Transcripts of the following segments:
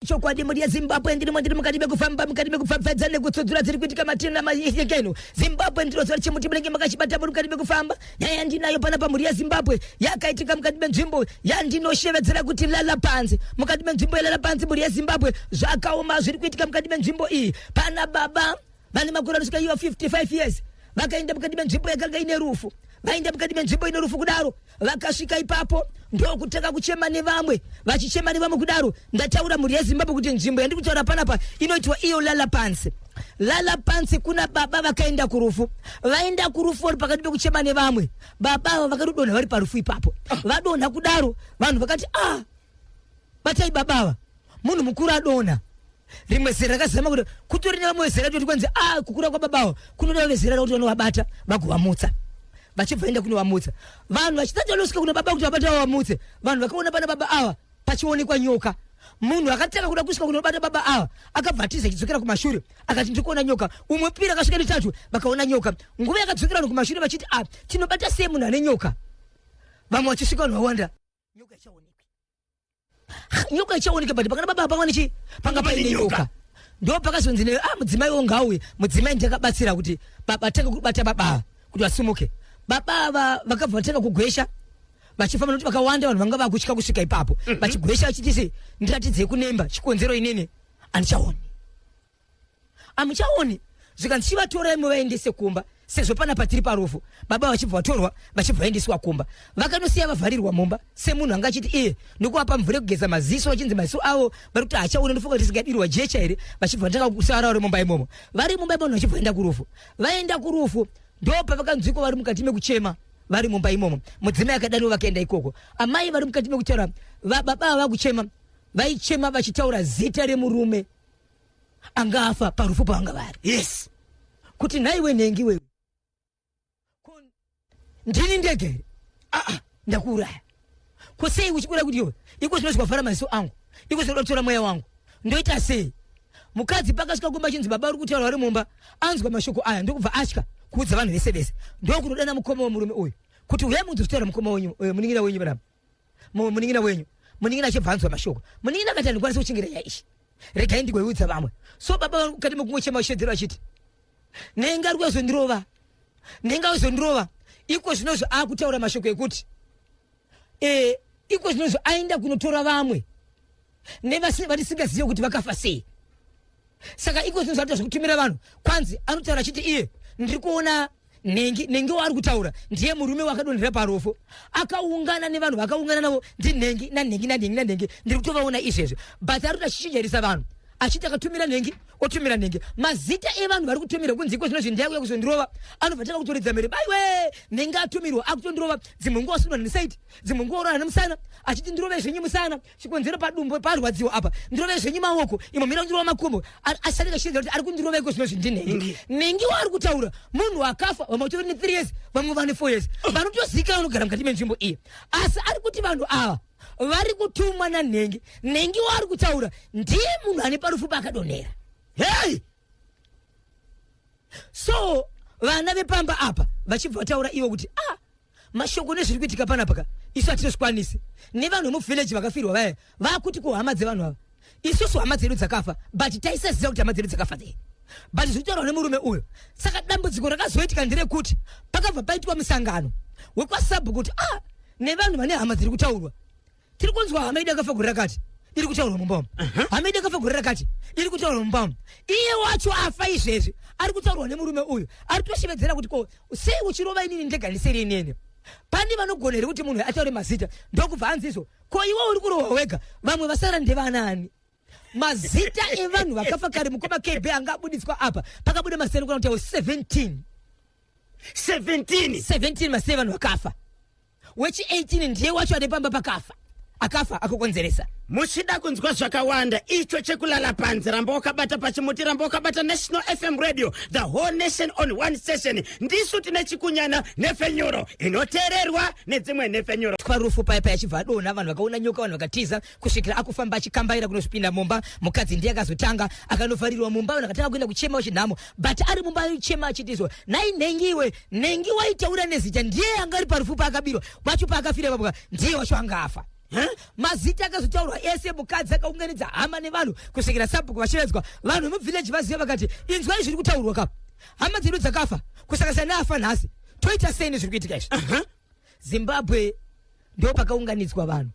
Chokwadi mhuri yeZimbabwe ndirimo ndiri mukati mekufamba mukati mekupfapfaidza nekutsudzura dziri kuitika matina manyika ino. Zimbabwe ndiro zuva chimuti munenge makachibata muri mukati mekufamba. Nyaya yandinayo panapa mhuri yeZimbabwe yakaitika mukati menzvimbo yandinoshevedzera kuti lala panzi. Mukati menzvimbo yelala panzi mhuri yeZimbabwe zvakaoma zviri kuitika mukati menzvimbo iyi. Pana baba vane makore anosvika ivo 55 years vakaenda mukati menzvimbo yakanga ine rufu vaenda mukati menzvimbo ine rufu kudaro vakasvika ipapo ndokutanga kuchema nevamwe vachichema nevamwe kudaro ndataura mhuri yezimbabwe kuti nzvimbo yandiri kutaura panapa inoitwa iyo lala pansi lala pansi kuna baba vakaenda kurufu vaenda kurufu vari pakati pekuchema nevamwe baba ava vakatodonha vari parufu ipapo vadonha kudaro vanhu vakati ah batai baba ava munhu mukuru adonha rimwe zera rakazama kuti kutori nevamwe vezera toti kwanzi a ah, kukura kwababawo kunoda vezera rakuti vanovabata vagovamutsa vachibva enda kunovamutsa vanhu vachitati vanosvika kuna baba kuti vabata vavamutse vanhu vakaona pana baba ava pachionekwa nyoka munhu akatanga kuda kusvika kunobata baba ava akabva atiza achidzokera kumashure akati ndiri kuona nyoka umwe piri akasvika netatu vakaona nyoka nguva yakadzokera vanhu kumashure vachiti a ah, tinobata sei munhu ane nyoka vamwe vachisvika vanhu vawanda nyoka ichaonekwi nyoka ichaoneka but pakana baba panga nechi panga paine nyoka ndo pakazonzi ne ah mudzimai wo ngauye mudzimai ndiye akabatsira kuti baba tanga kubata baba kuti vasimuke baba ava vakabva vatanga kugwesha vachifamba nokuti vakawanda vanhu vanga vakutya kusvika ipapo mhm. vachigwesha vachiti se ndiratidzei kunemba chikonzero inini andichaoni amuchaoni zvikanzi chivatorai muvaendese kumba sezvo pana patiri parufu baba vachibva vatorwa vachibva vaendeswa kumba vakanosiya vavharirwa mumba semunhu anga achiti iye nokuvapa mvura yekugeza maziso vachinzi maziso avo vari kuti hachaone ndofunga kuti tisingadirwa jecha here vachibva vatanga kusara vari mumba imomo vari mumba imomo vachibva vaenda kurufu vaenda kurufu ndopavakanzwikwa vari mukati mekuchema vari mumba imomo mudzimai akadaniwa vakaenda ikoko amai vari mukati mekutaura baba vakuchema vaichema vachitaura zita remurume anga afa parufu pavanga vari yes kuti nhaiwe nhengi wewe ndini ndege here aa ah, ndakuuraya ko sei uchikuda kuti iwe iko zvino zvikavhara maziso angu iko zvinoda kutora mweya wangu ndoita sei mukadzi pakasvika kumba chinzi baba uri kutaura vari mumba anzwa mashoko aya ndokubva atya kuudza vanhu vese vese ndokunodana mukoma wemurume uyu kuti uyai munzi kutaura mukoma wenyu eh, munin'ina wenyu panapa munin'ina wenyu munin'ina achibva anzwa mashoko munin'ina akati handikwanisi kuchengeta nyaya ishi regai ndigoiudza vamwe so baba mukati mekungochema vachishedzera vachiti nenge ari kuzondirova nenge akuzondirova iko zvinozvo akutaura mashoko ekuti e, iko zvinozvo aenda kunotora vamwe nevatisingazive kuti vakafa sei saka iko zvinozvo anoita zvekutumira vanhu kwanzi anotaura achiti iye ndiri kuona nhengi nhengi waari kutaura ndiye murume wakadonhera parufu akaungana nevanhu vakaungana navo ndinhengi nanhengi nanhengi nanhengi ndiri kutovaona izvezvi but ari kuti achichinjarisa vanhu achiti akatumira nhengi otumira nhengi mazita evanhu vari kutumira kunzi iko zvino zvindiyakuya kuzondirova anobva tanga kutoridza mhere baiwe nhengi atumirwa akutondirova dzimwe nguva asundwa nesaiti dzimwe nguva orara nemusana achiti ndirove zvenyu musana chikonzero padumbu parwadziwa apa ndirove zvenyu maoko imwe mira kundirova makumbo asati kachinza kuti ari kundirova iko zvino zvindinhengi nhengi waari kutaura munhu akafa vamwe vatori ne 3 years vamwe vane 4 years vanotozikanwa vanogara mukati menzvimbo iyi asi ari kuti vanhu ava vari kutumwa nanhengi nhengi waari kutaura ndiye munhu ane parufu paakadonhera hei so vana vepamba apa vachibva vataura ivo kuti ah mashoko nezviri kuitika panapa ka isu hatitozvikwanisi nevanhu vemuvillage vakafirwa vaya vakuti kuhama dzevanhu ava isusu hama dzedu dzakafa but taisaziva kuti hama dzedu dzakafa dzei but zviri kutaurwa nemurume uyo saka dambudziko rakazoitika nderekuti pakabva paitwa musangano wekwasabhu kuti ah nevanhu vane hama dziri kutaurwa tiri kunzwa hama yedu yakafa gore rakati iri kutaurwa mumba umu hama yedu yakafa gore rakati iri kutaurwa mumba umu iye wacho afa izvezvi ari kutaurwa nemurume uyu ari kutoshevedzera kuti ko sei uchirova inini ndega ndisiri inini pane vanogona here kuti munhu ataure mazita ndokubva anzi izvo ko iwe uri kurohwa wega vamwe vasara ndevanani mazita evanhu vakafa kare mukoma kb anga abuditswa apa pakabuda mazita anokwana kutawo 17 17 17 mazita evanhu vakafa wechi 18 ndiye wacho ane pamba pakafa akafa akakonzeresa muchida kunzwa zvakawanda icho chekulala panze ramba wakabata pachimuti ramba wakabata national fm radio the whole nation on one session ndisu tine chikunyana nhefenyuro inoteererwa nedzimwe nhefenyuro parufu paya paya achibva adonha vanhu vakaona nyoka vanhu vakatiza kusvikira akufamba achikambaira kunozvipinda mumba mukadzi ndiye akazotanga akanovharirwa mumba vanhu vakatanga kuenda kuchema vachinhamo but ari mumba aichema achitizwa nhai nhengi iwe nhengi waitaura nezita ndiye anga ari parufu paakabirwa wacho paakafira ipapo ndiye wacho anga afa Mazita akazotaurwa ese, mukadzi akaunganidza hama nevanhu kusvikira sabhuku vashevedzwa. Vanhu vemuvhileji vaziva, vakati, "Inzwai zviri kutaurwa kapa, hama dzedu dzakafa, kusanganisa neafa nhasi, toita sei nezviri kuitika izvi?" Zimbabwe, ndo pakaunganidzwa vanhu,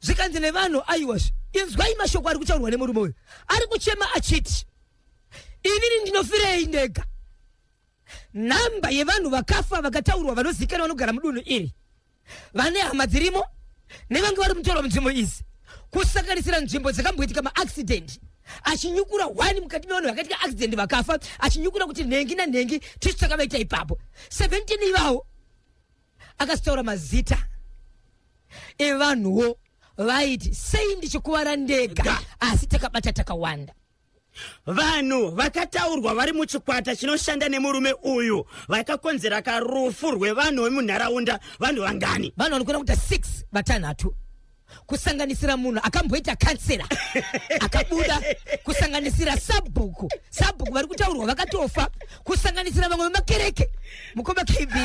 zvikanzi nevanhu, "Aiwazve, inzwai mashoko ari kutaurwa nemurume uyu. Ari kuchema achiti, 'Inini ndinofirei ndega?' Nhamba yevanhu vakafa vakataurwa, vanozivikanwa, vanogara mudunhu iri, vane hama dzirimo nevange vari mutorwa munzvimbo idzi, kusanganisira nzvimbo dzakamboitika maaccident, achinyukura 1 mukati mevanhu vakaitika accident vakafa, achinyukura kuti nhengi nanhengi tisu takavaita ipapo, 17 ivavo." Akasitaura mazita evanhuwo vaiti, "Sei ndichikuvara ndega asi takabata takawanda?" Vanhu vakataurwa vari muchikwata chinoshanda nemurume uyu vakakonzera karufu rwevanhu vemunharaunda, vanhu vangani? Vanhu vanokwana kuita 6, vatanhatu, kusanganisira munhu akamboita kansela akabuda, kusanganisira sabhuku, sabhuku vari kutaurwa vakatofa, kusanganisira vamwe vemakereke, mukoma KB.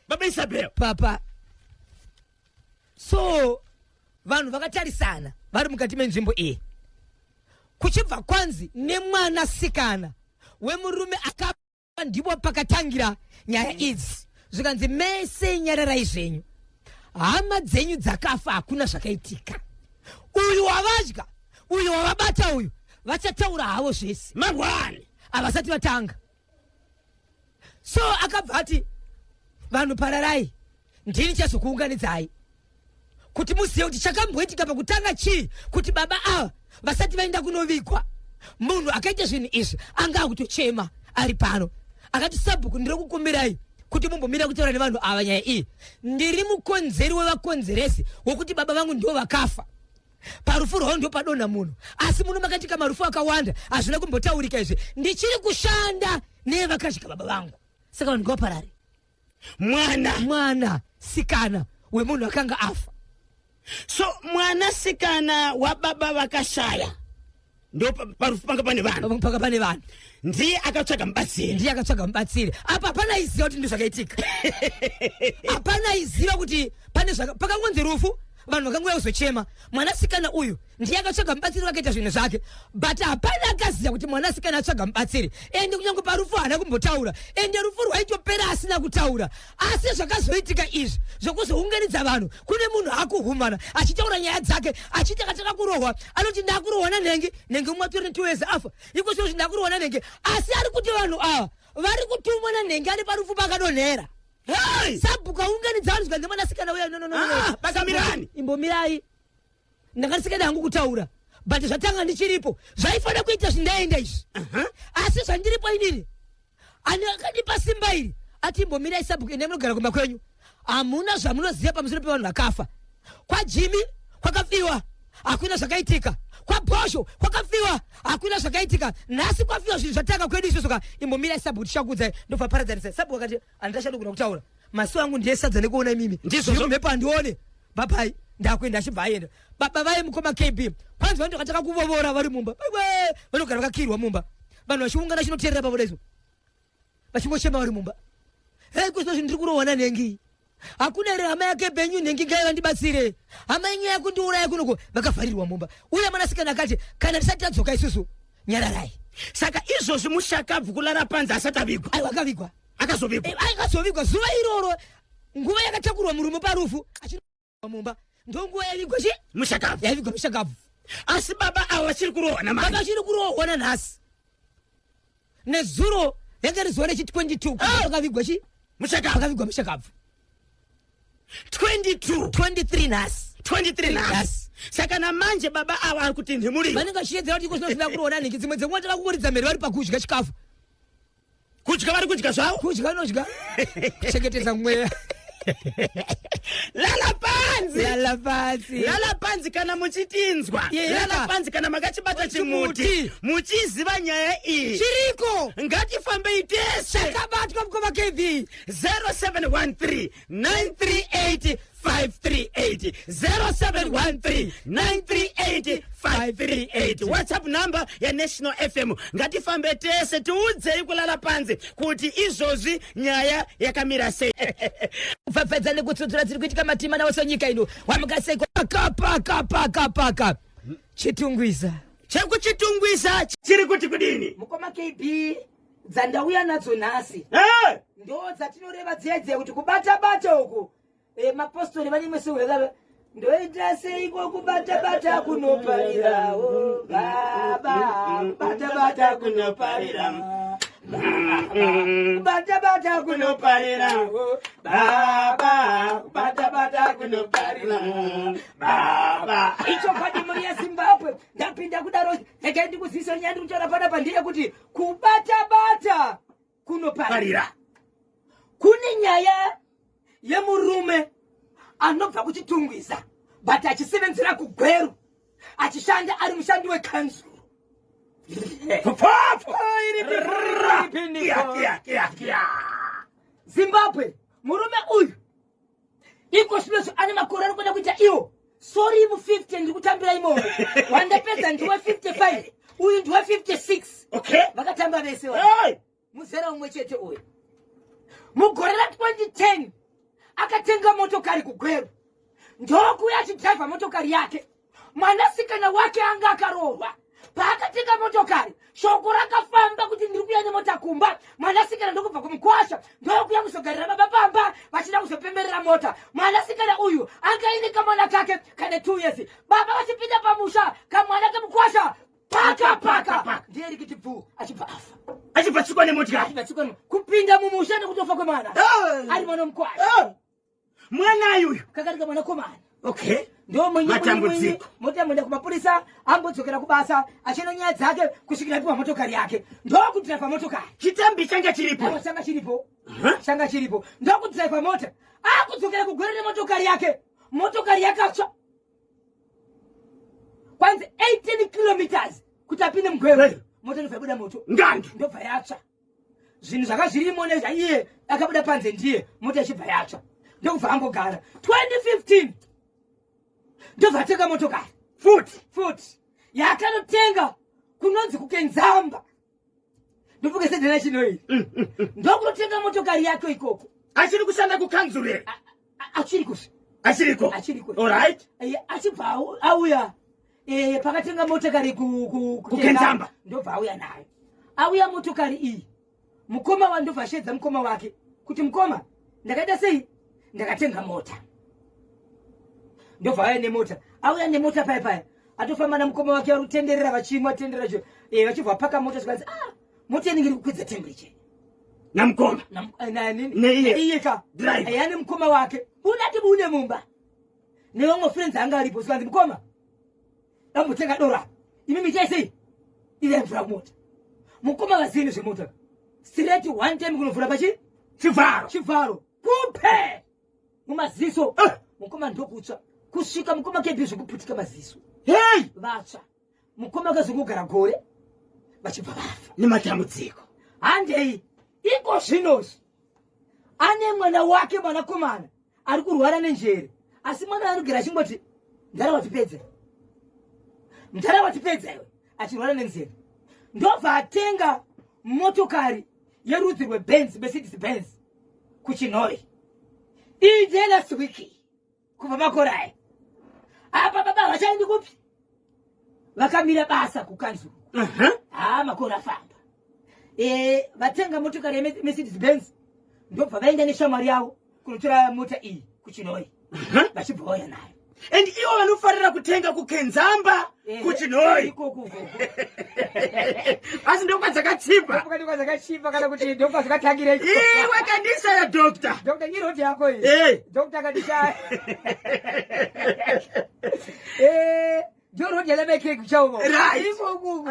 Baba Isabel. Papa, so vanhu vakatarisana vari mukati menzvimbo iyi, kuchibva kwanzi nemwanasikana wemurume akapa, ndipo pakatangira nyaya idzi, zvikanzi, "Mese nyararai zvenyu, hama dzenyu dzakafa, hakuna zvakaitika. Uyu wavadya, uyu wavabata uyu, vachataura havo zvese mangwani." Havasati vatanga. So akabva ati, "Vanhu pararai, ndini chazokuunganidzai kuti muzive kuti chakamboitika pakutanga chii, kuti baba ava vasati vaenda kunovigwa, munhu akaita zvinhu izvi anga akutochema ari pano." Akati, "Sabhuku, ndiri kukumbirai kuti mumbomira kutaura nevanhu ava nyaya iyi. Ndiri mukonzeri wevakonzeresi wokuti baba vangu ndo vakafa. Parufu rwavo ndo padonha munhu, asi muno makaitika marufu akawanda, hazvina kumbotaurika izvi. Ndichiri kushanda nevakasvika baba vangu, saka vanhu ngavaparare." Mwana Mwana sikana wemunhu akanga afa. So mwanasikana wababa vakashaya, ndo parufu panga pane vanhu. Panga pane vanhu. Ndiye akatsvaga mubatsiri. Ndiye akatsvaga mubatsiri. Apa hapana aiziva kuti ndizvo zvakaitika, hapana aiziva kuti pane pakangonzi rufu, vanhu vakangouya kuzochema. Mwanasikana uyu ndiye akatsvaga mubatsiri, vakaita zvinhu zvake, but hapana akaziva kuti mwanasikana atsvaga mubatsiri. Ende kunyange parufu haana kumbotaura, ende rufu rwaitopera asina kutaura. Asi zvakazoitika izvi zvokuzounganidza vanhu, kune munhu akuhumana achitaura nyaya dzake, achiti akatanga kurohwa, anoti, "Ndakurohwa nanhengi, nhengi umwe atori ne2 years afa, iko zvino ndakurohwa nanhengi." Asi ari kuti vanhu ava vari kutumwa nanhengi ari parufu pakadonhera. Hey! Sabhuku aunganidza vanhu, zvikanzi, "Mwanasikana uya, no, no, no, no, no." Ah, bakamirani. "Imbomirai, ndanga hangu kutaura, but zvatanga ndichiripo, zvaifanira kuita zvindaenda izvi, asi zvandiripo inini, ani akandipa simba iri ati, 'Imbomirai sabhuku, endai munogara kumba kwenyu. Hamuna zvamunoziva pamusoro pevanhu vakafa. Kwajimi kwakafiwa, hakuna zvakaitika. Kwabhosho kwakafiwa, hakuna zvakaitika. Nhasi kwafiwa, zvinhu zvatanga kwedu isusu ka. Imbomirai sabhuku, tichakuudzai.'" Ndobva paradzanisa. Sabhuku akati, "Handachadogona kutaura, masi angu ndiyesadza nekuona imimi." Ndizvozvo. Ndiri mhepo, handione. Babai, ndakuenda. Achibva aenda. Baba vaye, mukoma KB, kwanzi vanhu vakatanga kuvovora vari mumba. Aiwe, vanogara vakakirwa mumba, vanhu vachiungana, chinoteerera pavo daizo, vachingochema vari mumba. "Hei, kuzvino ndiri kurohwa nanhengi, hakuna here hama yake benyu? Nhengi ngai vandibatsire, hama yenyu yakundiuraya kunoko." Vakavharirwa mumba. Uye mwanasikana akati, "Kana tisati tadzoka isusu, nyararai." Saka izvozvi mushakabvu kulara panze asati avigwa? Aiwa, akavigwa. Akazovigwa? Eh, akazovigwa zuva iroro, nguva yakatakurwa murume parufu achino mumba, ndonguva yavigwa chi Mushakabvu. Yavigwa mushakabvu. Asi baba ava vachiri kurohwa namai? Baba chiri kurohwa nanhasi. Nezuro yanga ri zuva rechi22 pakavigwa chi Mushakabvu. Pakavigwa mushakabvu. 22? 23 nhasi. 23 nhasi? Nhasi. Saka namanje baba ava ari kuti nhimuriro. Vanenge vachiedzera kuti iko zvino zvinoda kurohwa nhingi. Dzimwe dzenguva tava kungoridza mhere vari pakudya chikafu. Kudya vari kudya zvavo? Kudya vanodya, kuchengetedza mweya. Lala panzi. Lala pasi. Lala panzi kana muchitinzwa. Lala panzi kana makachibata chimuti. Chimuti. Muchiziva nyaya iyi. Chiriko. Ngatifambei tese. Chakabatwa, mukoma KB. 0713 938 538, 0713 938. 8 538, WhatsApp number yaNational FM. Ngatifambe tese, tiudzei kulala panze kuti izvozvi nyaya yakamira sei. Kupfapfaidza nekutsudzura dziri kuitika matima nawo nyika ino. Wamuka sei? Paka paka paka paka Chitungwiza. Chekuchitungwiza chiri kuti kudini? Mukoma KB, dzandauya nadzo nhasi ndo dzatinoreva dziya dziya kuti kubata bata uku. Mapostori vane imwe song yakava, "Ndoita seiko kubata bata kunoparirawo baba, bata bata kunoparira, bata bata kunoparira baba, bata bata kunoparira baba." Ichokwadi, mhuri yeZimbabwe, ndapinda kudaro. Regai ndikuzivisa nyaya ndiri kutaura panapa ndeyekuti kubata bata kunoparira. Parira. Kune nyaya yemurume anobva kuChitungwiza but achisevenzera kuGweru, achishanda ari mushandi wekanzuru. Pfapfapfa. Iri Kia, kia, kia, kia. Zimbabwe, murume uyu iko zvinozvo ane makore ari kuda kuita iwo, sorry, mu50 ndiri kutambira imomo. Wandapedza ndiwe 55, uyu ndiwe 56. Vakatamba vese muzera umwe chete uyu. Mugore ra2010 akatenga motokari kuGweru, ndokuya achidhiraivha motokari yake. Mwanasikana wake anga akaroorwa. Paakatenga motokari, shoko rakafamba kuti ndiri kuya nemota kumba. Mwanasikana ndokubva kumukwasha, ndokuya kuzogarira baba pamba vachida kuzopemberera mota. Mwanasikana uyu anga aine kamwana kake kane 2 years. Baba vachipinda pamusha, kamwana kemukwasha paka paka paka. Ndiye rikiti bvu, achibva afa. Achibva tsikwa nemotikari. Achibva tsikwa kupinda mumusha nekutofa kwemwana, ari mwana mukwasha. Mwana uyu. Kakarika mwanakomana. Ndo Matambudziko. Mota muenda kumapurisa, ambodzokera kubasa achienda nyaya dzake kusvikira apiwa motokari yake, ndokudhiraivha motokari. Chitambi changa chiripo. Aiwa, changa chiripo, changa chiripo. Ndokudhiraivha mota, akudzokera kuGweru nemotokari yake. Motokari yakatsva. Kwanzi 18 kilometers kuti apinde muGweru, mota ndobva yabuda moto. Ngando. Ndobva yatsva. Zvinhu zvanga zvirimo nezvaiye akabuda panze, ndiye mota ichibva yatsva, ndokubva angogara. 2015 ndobva atenga motokari. Futi. Futi yaakanotenga kunonzi kuKenzamba, ndofunge sedhena chino iri, ndokunotenga motokari yake ikoko. Achiri kushanda kukanzuru here? Achiri kuzvi. Achiriko. Achiriko. Alright. Achibva auya pakatenga motokari KuKenzamba. Ndobva auya nayo. Auya motokari iyi, mukoma wa ndobva ashedza mukoma wake kuti, "Mukoma, ndakaita sei? Ndakatenga mota." Ndobva auya nemota. Auya nemota paya paya, atofamba namukoma wake, vari kutenderera vachimwa tenderera vachibva paka mota, zvikanzi, "Ah, mota inenge iri kukwidza temperature." Namukoma. Nani? Neiye. Iye ka. Driver. Ane mukoma wake, unati bude mumba nevamwe friends anga aripo. Zvikanzi, "Mukoma, dambotenga doro apa, imi mitai sei, ivai mvura kumota." Mukoma vazivi nezvemota, straight one time kunovhura pachi chivharo. Chivharo kupe mumaziso. Mukoma ndokutsva kusvika, mukoma kebi, zvekuputika maziso. Hey. Vatsva. Mukoma akazongogara gore, vachibva vafa. Nematambudziko. Handei. Iko zvinozvi ane mwana wake, mwanakomana ari kurwara nenjere, asi mwana anogara achingoti, "Mudhara watipedza, mudhara watipedza iwe," achirwara nenzeve. Ndobva atenga motokari yerudzi rweBenz, Mercedes Benz, kuChinhoi. Iyi ndiye last week kubva makore aya. Apa baba vachaendi kupi? Vakamira basa kukanzuru. Ha, makore afamba. Vatenga motokari yeMercedes Benz, ndobva vaenda neshamwari yavo kunotora mota iyi kuChinhoi, vachibva vauya nayo. And ivo vanofarira kutenga kuKenzamba, kuChinhoi. Ikoko ukoko. Asi ndokwadzakachipa. Ndokwa kana kuti ndokwa zvakatangira. Iwe kandisa yadoctor. Dr, iroti yako iyi. Dr kandisa ndoroti yalamekeki kuchauko. Ikoko,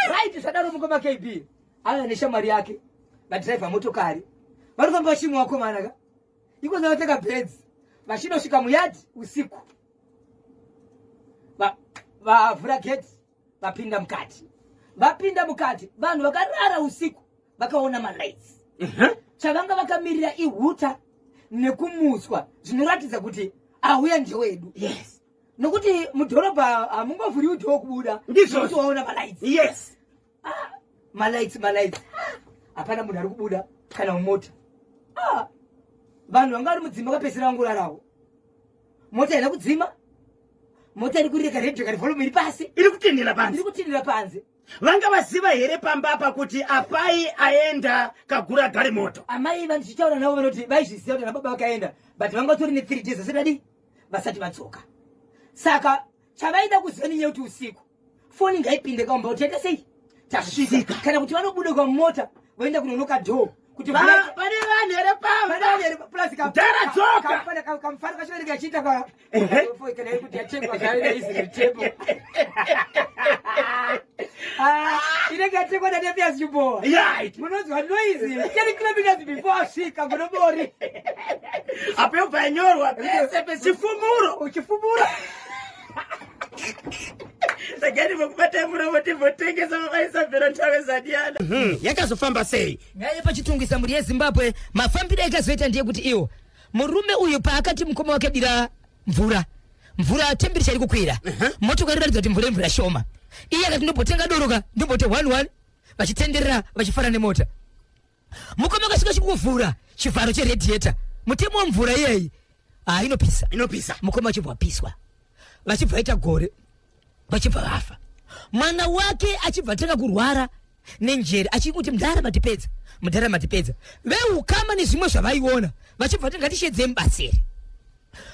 right. Zvadaro, mukoma KB aya neshamwari yake vadhiraivha motokari, vanofamba vachimwa vakomana ka. Ikoza vateka Benz, vachinosvika muyadhi usiku, vavhura gate, vapinda mukati. Vapinda mukati, vanhu vakarara usiku vakaona malights. Chavanga vakamirira ihuta nekumutswa zvinoratidza kuti auya ndewedu. Nokuti mudhorobha hamungovhuri udhoo kubuda. Ndizvo. Nokuti waona malights. Yes. Ah, malights, malights. Hapana munhu ari kubuda kana mumota. Ah, vanhu vanga vari mudzimba vakapedzisira vangorarawo. Mota haina kudzima. Mota iri kureka radio kana volume iri pasi. Iri kutinhira panze. Iri kutinhira panze. Vanga vaziva here pamba apa kuti apai aenda kagura gari moto? Amai vandichitaura navo vanoti vaizviziva kuti ana baba vakaenda, but vanga vatori ne 3 days vasati vadii? Vasati vadzoka. Saka chavaida kuziva nenyaya yekuti usiku foni ngaipinde kaumba kuti taita sei? Tasvika. Kana kuti vanobuda kwamota voenda kunonoka door kuti Pane vanhu here pamba? Pane vanhu here plus ka Mdara dzoka. Kamfana kacho kanenge kachiita kwa Ehe. kana iri kuti yachekwa zvayo isi tepo. Ah, inenge yatekwa na Nepias Chimbowa. Right. Munonzwa noise 10 kilometers before asvika kunobori. Apo yobva yanyorwa pese pese chifumuro. Uchifumura. Sagani vokubata muromo timbotengesa vavaisabvera ntave zadiyana. Yakazofamba sei? Nyaya yepachitungisa mhuri yeZimbabwe mafambiro ayakazoita ndiye kuti iwo murume uyu paakati mukoma wake dira mvura, mvura temperature iri kukwira, motokari iratidza kuti mvura imvura shoma, iye akati ndombotenga doro ka, ndombote 1-1, vachitenderera vachifara nemota. Mukoma akasvika chikungovhura chivharo cheradiator, mutemo wemvura iyeyi inopisa, Inopisa. Mukoma achibva apiswa, vachibva vaita gore, vachibva vafa. Mwana wake achibva atanga kurwara nenjere, achikuti mudhara matipedza, mudhara matipedza. Veukama nezvimwe zvavaiona vachibva vati ngatishedzei mubatsiri.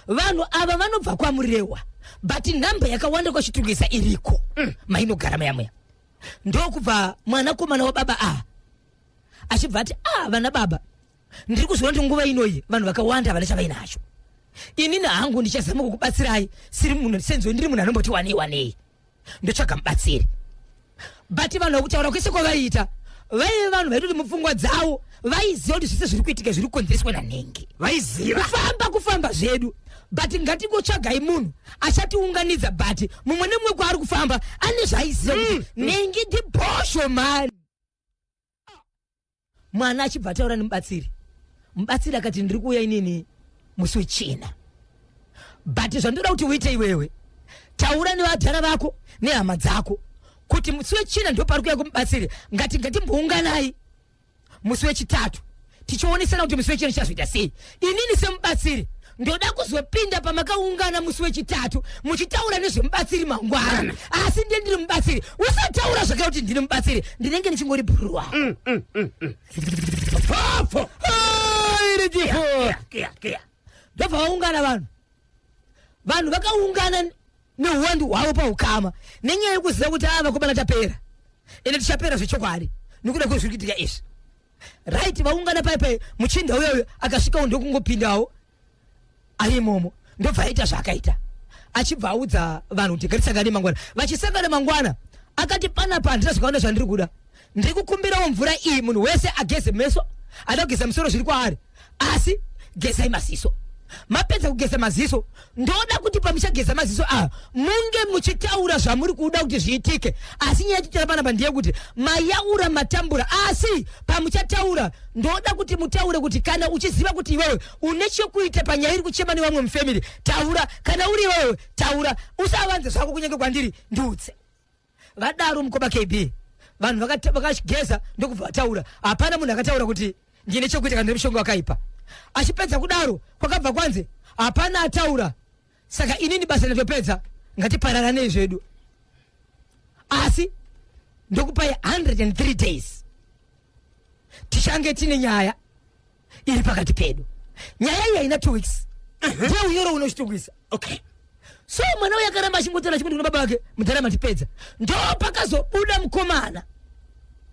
Vanhu ava vanobva kwaMurewa, but nhamba yakawanda kwaChitungwiza iriko mainogara muya muya. Ndokubva mwanakomana wababa ava achibva ati, vana baba, ndiri kuziva kuti nguva inoyi vanhu vakawanda havana chavainacho. Inini hangu ndichazama kukubatsirai siri munhu senzvo ndiri munhu anomboti wanei wanei, ndotsvaga mubatsiri. But vanhu vakutaura kwese kwavaiita vaive vanhu vaitoti mupfungwa dzavo vaiziva kuti zvese zviri kuitika zviri kukonzereswa nanhengi. Vaiziva. Kufamba kufamba zvedu, but ngatingotsvagai munhu achatiunganidza. But mumwe nemumwe kwaari kufamba ane zvaiziva kuti nhengi ndibhosho mani. Mwana achibva ataura nemubatsiri, mubatsiri akati ndiri kuuya inini musi wechina, but zvandoda kuti uite iwewe, taura nevadhara vako nehama dzako kuti musi wechina ndo pari kuuya kumubatsiri. Ngatimbounganai musi wechitatu tichionesana kuti musi wechina chichazoita sei. Inini semubatsiri ndoda kuzopinda pamakaungana musi wechitatu muchitaura nezvemubatsiri mangwana, asi ndiye ndiri mubatsiri. Usataura zvakare kuti ndini mubatsiri, ndinenge ndichingori bhururu wako. Pfopfo. Iri chifo. Kia, kia. Ndobva vaungana vanhu, vanhu vakaungana neuwandu hwavo paukama nenyaya yekuziva kuti ava vakomana tapera, ende tichapera zvechokwadi nekuda kwezviri kuitika izvi. Right, vaungana pai muchinda uyoyo akasvikawo ndokungopindawo ari imomo, ndobva aita zvaakaita, achibva audza vanhu kuti ngatisangane mangwana. Vachisangana mangwana akati panapa handina zvakawanda zvandiri kuda, ndiri kukumbirawo mvura iyi, munhu wese ageze meso, ada kugeza musoro zviri kwaari, asi gezai maziso. Mapedza kugeza maziso, ndoda kuti pamuchageza maziso aya munge muchitaura zvamuri kuda kuti zviitike. Asi nyaya yatitaura panapa ndeyekuti mayaura matambura, asi pamuchataura ndoda kuti mutaure kuti kana uchiziva kuti iwewe une chekuita panyaya iri kuchema nevamwe mufamily, taura. Kana uri iwewe, taura, usavanze zvako kunyange kwandiri, ndiudze. Vadaro mukoma KB, vanhu vakageza ndokubva vataura. Hapana munhu akataura kuti ndine chekuita kana nemushonga wakaipa. Achipedza kudaro kwakabva kwanzi hapana ataura, saka inini basa ndatopedza, ngatipararanei zvedu, asi ndokupai 103 days tichange tine nyaya iri pakati pedu. Nyaya iyi haina 2 weeks, ndiye unyoro unochitungwisa. So mwana uyu akaramba achingotaura achingoti kuna baba vake, mudhara matipedza. Ndo pakazobuda mukomana,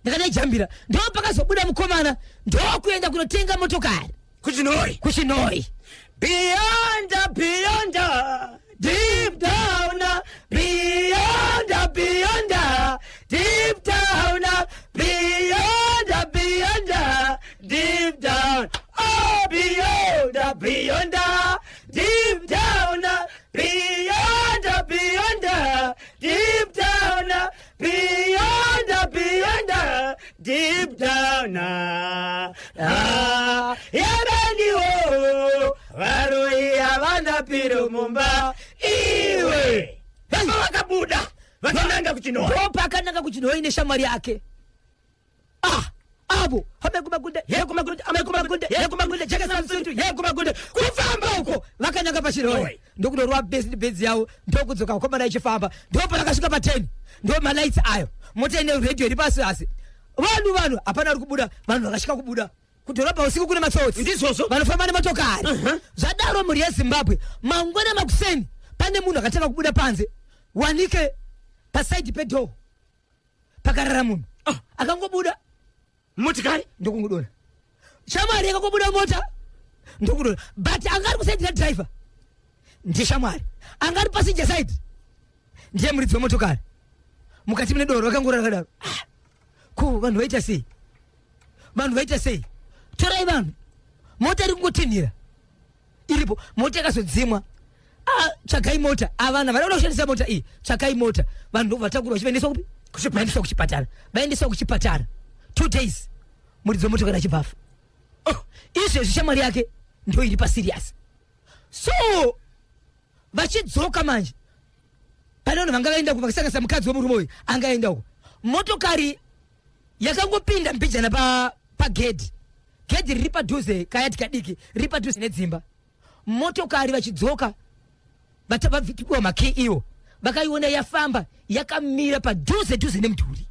ndakadaijambira, ndo pakazobuda mukomana ndokuenda kunotenga motokari kuChinhoi. KuChinhoi. Beyond, beyond, deep down, beyond, beyond, deep down, beyond, beyond, deep down, oh, beyond, beyond, deep down, beyond, beyond, deep down, beyond, beyond, deep down. Ah, yabaniwo varoi havana piro mumba iwe. Vakananga kuChinhoyi. Ndopakananga kuChinhoyi neshamwari yake. Ah, avo amekumakunde yekumakunde amekumakunde yekumakunde jekesa musundu yekumakunde kufamba uko vakananga paChinhoyi, ndokunorova bezi bezi yavo, ndokudzoka vakomana ichifamba. Ndopavakasvika pa10, ndo malights ayo, mota ine radio iri pasi, asi vanhu hapana ari kubuda. Vanhu vakasvika kubuda kudhorobha usiku kune matsotsi. Ndizvozvo. Vanofamba nemotokari. Zvadaro, mhuri yeZimbabwe, mangwana makuseni pane munhu akatanga kubuda panze, wanike paside pedoor pakarara munhu. Akangobuda motikari ndokungodona, shamwari yakangobuda mota ndokudona, but anga ari kuside radriver ndishamwari, anga ari passenger side ndiye muridzi wemotokari. Mukati mune doro, vakangorara kadaro. Ah, ko vanhu vaita sei? Vanhu vaita sei? Torai vanhu, mota iri kungotinhira iripo, mota yakazodzimwa. Ah, tsvagai mota, avana vanoda kushandisa mota iyi, tsvagai mota. Vanhu ndobva vatakura vachivaendeswa kupi? Vaendeswa kuchipatara. Vaendeswa kuchipatara, 2 days muridzi wemotokari achibva afa. Oh, izvezvi shamwari yake ndo iri paserious. So vachidzoka manje, pane vanhu vanga vaenda uko, vakasanganisa mukadzi wemurume uyu angaenda uko. Motokari yakangopinda mbijana pagedhi, gedhi riri padhuze, kayati kadiki riri padhuze nedzimba. Motokari vachidzoka, vatipiwa makey iwo, vakaiona yafamba yakamira padhuze dhuze nemudhuri.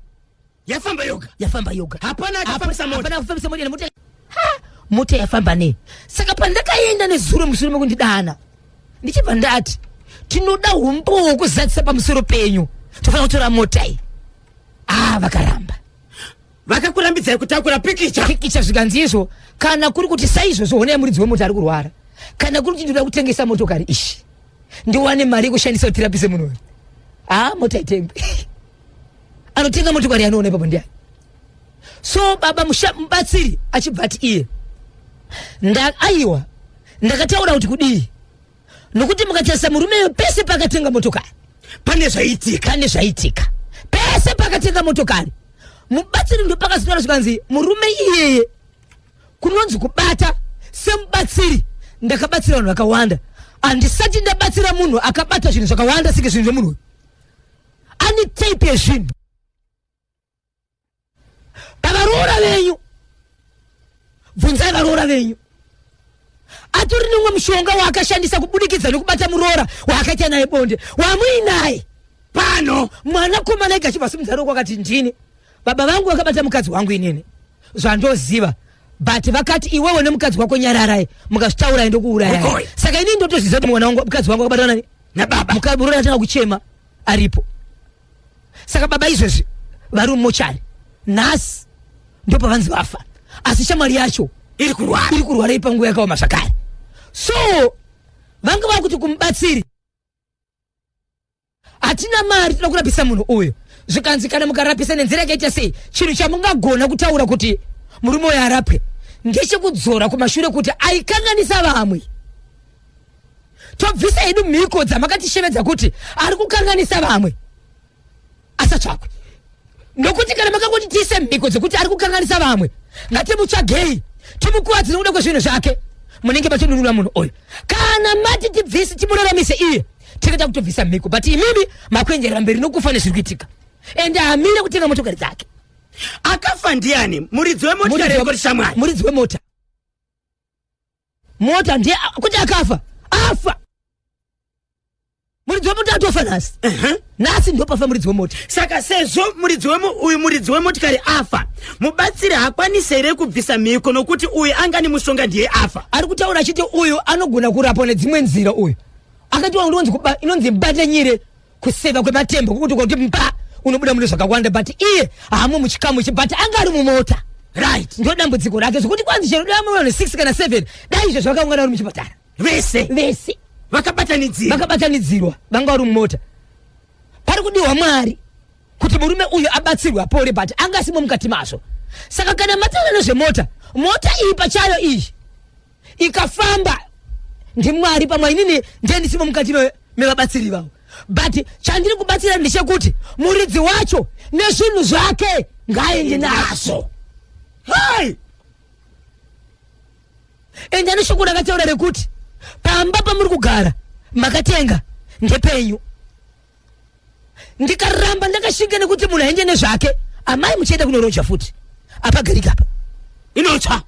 Yafamba yoga? Yafamba yoga. Hapana akafambisa mota? Hapana kufambisa mota. Mota, ha, mota yafamba nei? Saka pandakaenda nezuro mushure mekundidana, ndichibva ndati tinoda umbowo hwekuzadzisa pamusoro penyu, tofanira kutora mota iyi. Ah, vakaramba. Vakakurambidzai kutakura pikicha? Pikicha. Zvikanzi izvo kana kuri kuti saizvozvo, honai muridzi wemota ari kurwara, kana kuri kuti ndinoda kutengesa motokari ishi ndiwane mari yekushandisa kuti tirapise munhu uyu, ah, mota itengwe. Anotenga motokari yanoona ipapo ndiani? So baba mubatsiri achibva ati iye, aiwa, ndakataura kuti kudii, nokuti mukatarisa murumeyo pese paakatenga motokari pane zvaitika. Pane zvaitika pese paakatenga motokari. Mubatsiri ndopakazotaura, zvikanzi murume iyeye kunonzi kubata semubatsiri, ndakabatsira vanhu vakawanda, handisati ndabatsira munhu akabata zvinhu zvakawanda senge zvinhu zvemunhu uyu. Ane tape yezvinhu pavaroora venyu, bvunzai varoora venyu. Atori nemumwe mushonga waakashandisa kubudikidza nekubata muroora waakaita naye bonde wamuinaye pano. Mwanakomana ega achibva simudza ruoko akati, "Ndini baba vangu vakabata mukadzi wangu inini, zvandoziva, but vakati iwewe nemukadzi wako nyararai, mukazvitaurai ndokuurayai." Ukoi. Saka inini ndotozviziva kuti mwana wangu, mukadzi wangu akabatwa nani? Nababa. Muroora atanga kuchema aripo. Saka baba izvezvi vari mumochari, nhasi ndopavanzi vafa, asi shamwari yacho iri kurwara. Iri kurwara ipanguva yakaoma zvakare. So vanga vakuti kumubatsiri, "Hatina mari, toda kurapisa munhu uyu." Zvikanzi kana mukarapisa nenzira yakaita sei, chinhu chamungagona kutaura kuti murume uyu arapwe ndechekudzora kumashure kuti aikanganisa vamwe, tobvisa hedu mhiko dzamakatishevedza kuti ari kukanganisa vamwe asatsvakwe, nokuti kana makangoti tiise mhiko dzekuti ari kukanganisa vamwe, ngatimutsvagei timukuvadze nokuda kwezvinhu zvake, munenge matonunura munhu uyu. Kana mati tibvise timuraramise iye, tinenge kutobvisa mhiko, but imimi makuenderera mberi nokufa nezviri kuitika, ende hamire kutenga motokari dzake. Akafa ndiani? Muridzi wemotikari yekoti shamwari? Muridzi wemota. Mota ndiye kuti akafa, afa muridzi wemota, atofa nhasi. Nhasi ndopafa muridzi wemota. Saka sezvo muridzi wemo uyu, muridzi wemotikari afa, mubatsiri haakwanisi here kubvisa mhiko, nokuti uyu anga nemushonga ndiye afa? Ari kutaura achiti uyu anogona kurapwa nedzimwe nzira. Uyu akati wangu inonzi inonzi mbatanyire kuseva kwematembo, kokuti kuti mba unobuda mune zvakawanda, but iye haamo muchikamu ichi, but anga ari mumota. Ndo dambudziko rake, zvokuti kwanzi chero dai vanhu 6 kana 7, dai izvo zvakaungana vari muchipatara. Vese. Vese. Vakabatanidzira. Vakabatanidzirwa, vanga vari mumota. Pari kudiwa Mwari kuti murume uyu abatsirwe apore, but anga asimo mukati mazvo. Saka kana mataura nezvemota, mota iyi pachayo iyi ikafamba ndiMwari, pamwe inini ndiye ndisimo mukati mevabatsiri vavo, but chandiri kubatsira ndechekuti muridzi wacho nezvinhu zvake ngaaende nazvo. Hai. Ende ane shoko rakataura rekuti pamba pamuri kugara makatenga ndepenyu. Ndikaramba ndakashinga nekuti munhu aende nezvake. Amai muchienda kunoroja futi. Apagariki apa. Inotsva.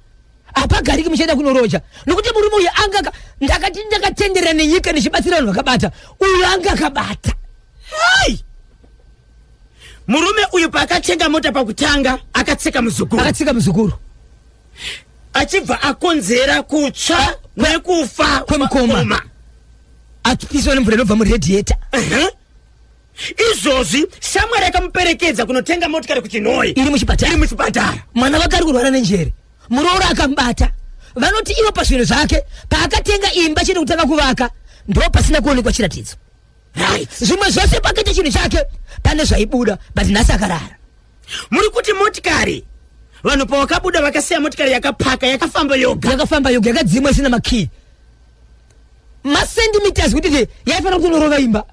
Apagariki muchienda kunoroja. Nokuti murume uyu anga ndakati ndakatenderera nenyika ndichibatsira vanhu vakabata. Uyu anga akabata. Hai! Murume uyu paakatenga mota pakutanga akatsika muzukuru. Akatsika muzukuru. Achibva akonzera kutsva nekufa kwemukoma. Apiswa nemvura inobva muradiator. Izvozvi shamwari yakamuperekedza kunotenga motikari kuChinhoyi iri muchipatara. Iri muchipatara. Mwana wake ari kurwara nenjere. Muroora akamubata. Vanoti ivo pazvinhu zvake paakatenga imba chete kutanga kuvaka ndo pasina kuonekwa chiratidzo. Right. Zvimwe zvose pakaita chinhu chake pane zvaibuda, but nhasi akarara. Muri kuti motikari vanhu pavakabuda vakasiya motikari yakapaka yakafamba yoga. Yakafamba yoga yakadzimwa isina makii. Macentimeters kuti yaifanira kutonorova imba.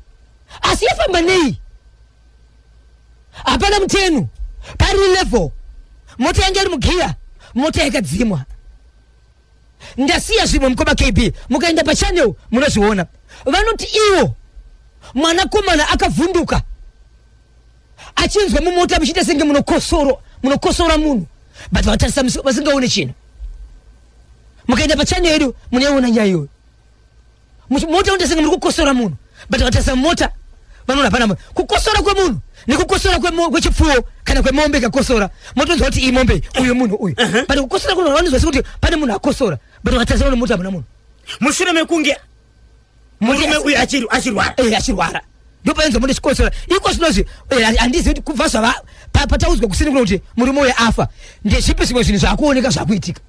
Asi yafamba nei? Hapana mutenu. Pari level. Mota yange iri mugiya. Mota yakadzimwa. Ndasiya zvimwe mukoma KB. Mukaenda pachannel munozviona. Vanoti iwo mwanakomana akavhunduka achinzwa mumota muchiita senge munokosora munhu, but vatarisa vasingaone chinhu. Mukaenda pachannel yedu munoiona nyaya iyoyo. Mota unoita senge muri kukosora munhu, but vatarisa mota vanoona hapana munhu. Kukosora kwemunhu nekukosora kwechipfuwo kana kwemombe ikakosora, motonzwa kuti iyi mombe uyu munhu uyu. But kukosora kwemunhu vanonzwa sekuti pane munhu akosora, but vatarisa vanoona mota hamuna munhu. Mushure mekunge murume uyu achirwara. Achirwara. Ndopainzwa mune chikosora. Iko zvinozvi, handizivi kuti kubva zvava pataudzwa kusini kuno kuti murume uyu afa, ndezvipi zvimwe zvinhu zvakuoneka zvakuitika?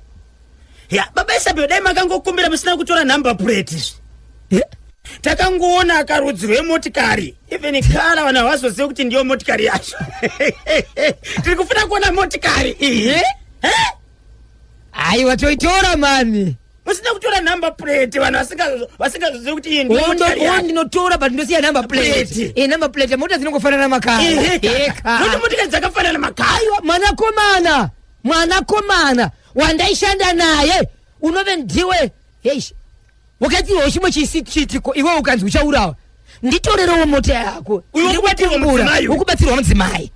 Ya, baba Isabel, dai makangokumbira musina kutora number plate izvi. Takangoona karudzi rwemotikari, even kara vanhu havazozivi kuti ndiyo motikari yacho. Tiri kufuna kuona motikari iyi. Aiwa, toitora mani. Musina kutora number plate, vanhu vasingazozivi kuti iyi ndiyo motikari yacho. Ndinotora, but ndosiya number plate. Plate. Number plate, mota dzinongofanana makara. Eka. Nokuti motikari dzakafanana makara. Aiwa, mwanakomana wandaishanda naye unove ndiwe. Heish. Wakaitirwawo chimwe chiitiko iwe ukanzi uchaurawa. Nditorerewo mota yako. Uyu Ndiri wokubatsirwa kukumbura. mudzimai uyu. Wokubatsirwa mudzimai.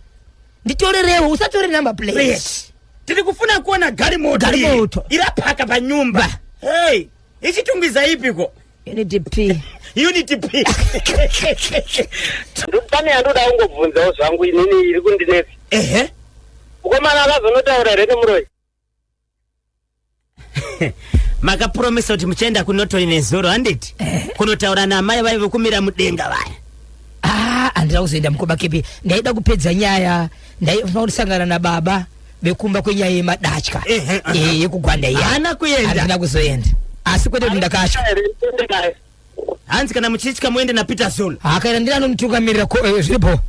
Nditorerewo, usatore number plate. Plate. Tiri kufuna kuona gari moto. Gari iri. moto. Irapaka panyumba. Hey, ichitungwiza ipiko? Unity P. Unity P. Pane yandoda kungobvunzawo zvangu inini iri kundinetsa. Mukomana akazonotaura here nemuroyi? Makapromisa kuti muchaenda kunotori nezuro, handiti? Kunotaura naamai vaive kumira mudenga vaya. Handina kuzoenda mukoma Kepi. Ndaida kupedza nyaya, ndaifanira kusangana nababa vekumba kwenyaya yemadatya. Yekugwanda iya. Haana kuenda. Handina kuzoenda. Asi kwete kuti ndakatya. Hanzi kana muchitya muende na Peter Zulu. Akaenda ndini anomutungamirira zviripo.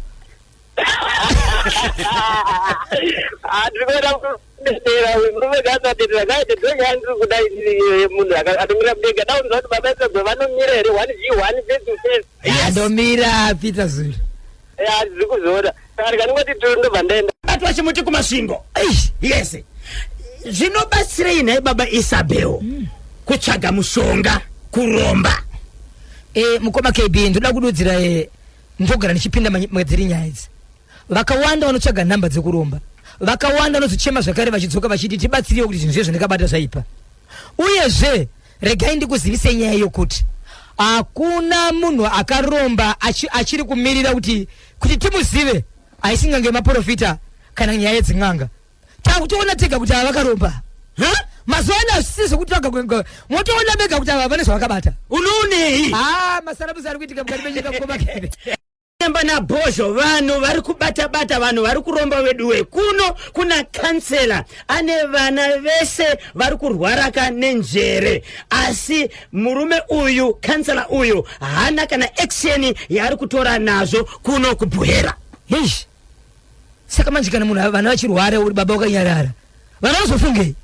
Ndiri kuenda kudetera murume ngaasatendera ngaite ndonyaya ndiri kuda inini munhu anomira mudenga. Daunzwa kuti baba Isabel vanomira here one v one face to face. Yes. Anomira Peter Zulu. Ndiri kuzoona. Saka ndikangoti tu ndobva ndaenda. Batwa chimuti kuMasvingo. Eish. Yes. Zvinobatsirei nhai baba Isabel kutsvaga mushonga kuromba? Mukoma KB, ndoda kududzira, ndogara ndichipinda madziri nyaya idzi. Vakawanda vanotsvaga nhamba dzekuromba. Vakawanda vanozochema zvakare vachidzoka vachiti tibatsirewo kuti zvinhu zvezvo ndakabata zvaipa. Uyezve regai ndikuzivisei nyaya yokuti hakuna munhu akaromba achiri kumirira kuti timuzive. Haisingange maprofita kana nyaya yedzin'anga. Takutoona tega kuti ava vakaromba. Ha? Mazuva ano hazvisi zvekuti motoona mega kuti ava vane zvavakabata. Unoonei? Masaramusi ari kuitika mukati menyika mukoma Kevin. Emba nabhozho, vanhu vari kubata-bata, vanhu vari kuromba veduwe. Kuno kuna kansela ane vana vese vari kurwaraka nenjere, asi murume uyu kansela uyu haana kana action yaari kutora nazvo kuno kuBuhera. Eish. Saka manje kana munhu vana vachirwara uri baba wakanyarara, vana vazofungei?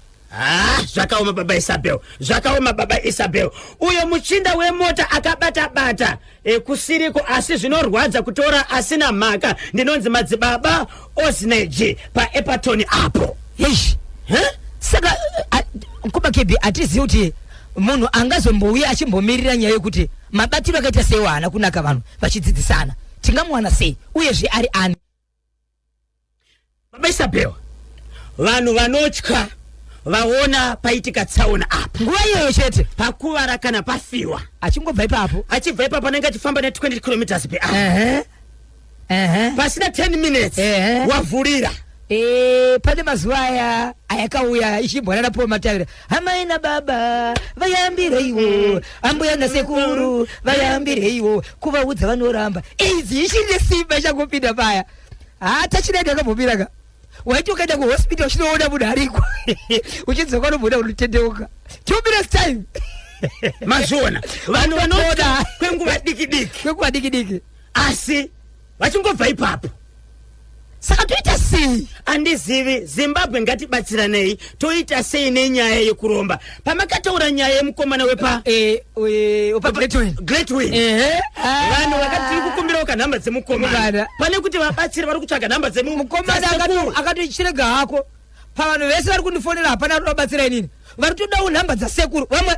Zvakaoma baba Isabel, zvakaoma baba Isabel. Uyo muchinda wemota akabata-bata kusiriko, asi zvinorwadza kutora asina mhaka. Ndinonzi madzibaba Osneji paEpaton apo. Eish. Huh? Saka Mukoma Kebi, hatizivi kuti munhu angazombouya achimbomirira nyaya yekuti mabatiro akaita seiwo haana kunaka, vanhu vachidzidzisana. Tingamuwana sei uyezve ari ani? Baba Isabel, vanhu vanotya vaona paitika tsaona apa. Nguva iyoyo chete. Pakuvara kana pafiwa. Achingobva ipapo. Achibva ipapo anenge achifamba ne 20 kilometers per hour. Ehe. Ehe. Pasina 10 minutes Ehe. wavhurira. Eh, pane mazuva aya ayakauya ichimbwana naPaul Matavira, amai nababa vayambireiwo, ambuya nasekuru vayambireiwo, kuvaudza vanoramba. Idzi ichiri nesimba ichangopinda paya. Ha, tachinaidi akambomira ka. Waiti ukaenda kuhospital uchinoona munhu ariko, uchidzoka unomboda unotendeuka. 2 minutes time. Mazviona, vanhu Watopona. vanotya kwenguva diki diki. Kwenguva diki diki. Asi vachingobva ipapo. Saka toita sei? Andizivi. Zimbabwe, ngatibatsiranei. Toita sei nenyaya yekuromba? Pamakataura nyaya yemukomana wepa Upa Gletwin. Gletwin. Ehe. Vanhu vakati tiri kukumbirawo kanhamba dzemukomana. Mukomana. Pane kuti vabatsire, vari kutsvaga nhamba Mukomana dzasekuru. Akati chirega hako, pavanhu vese vari kundifonera hapana ari kubatsira inini, vari kutodawo nhamba dzasekuru vamwe.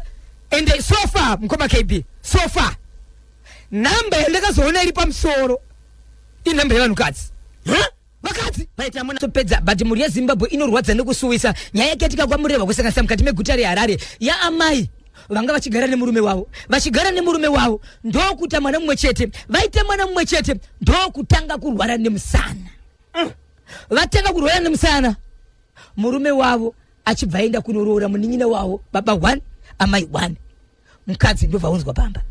Ende so far, mukoma KB, so far nhamba yandakazoona iri pamusoro inhamba yevanhukadzi. Huh? Vakadzi. Paita muna Topedza, but mhuri yeZimbabwe inorwadza nekusuwisa nyaya yakaitika kwaMurehwa, kusanganisa mukati meguta reHarare, yaamai vanga vachigara nemurume wavo. Vachigara nemurume wavo, ndokuita mwana mumwe chete. Vaita mwana mumwe chete, ndokutanga kurwara nemusana. Vatanga kurwara nemusana, murume wavo achibva aenda kunoroora munin'ina wavo, baba 1 amai 1. Mukadzi ndobva aunzwa pamba.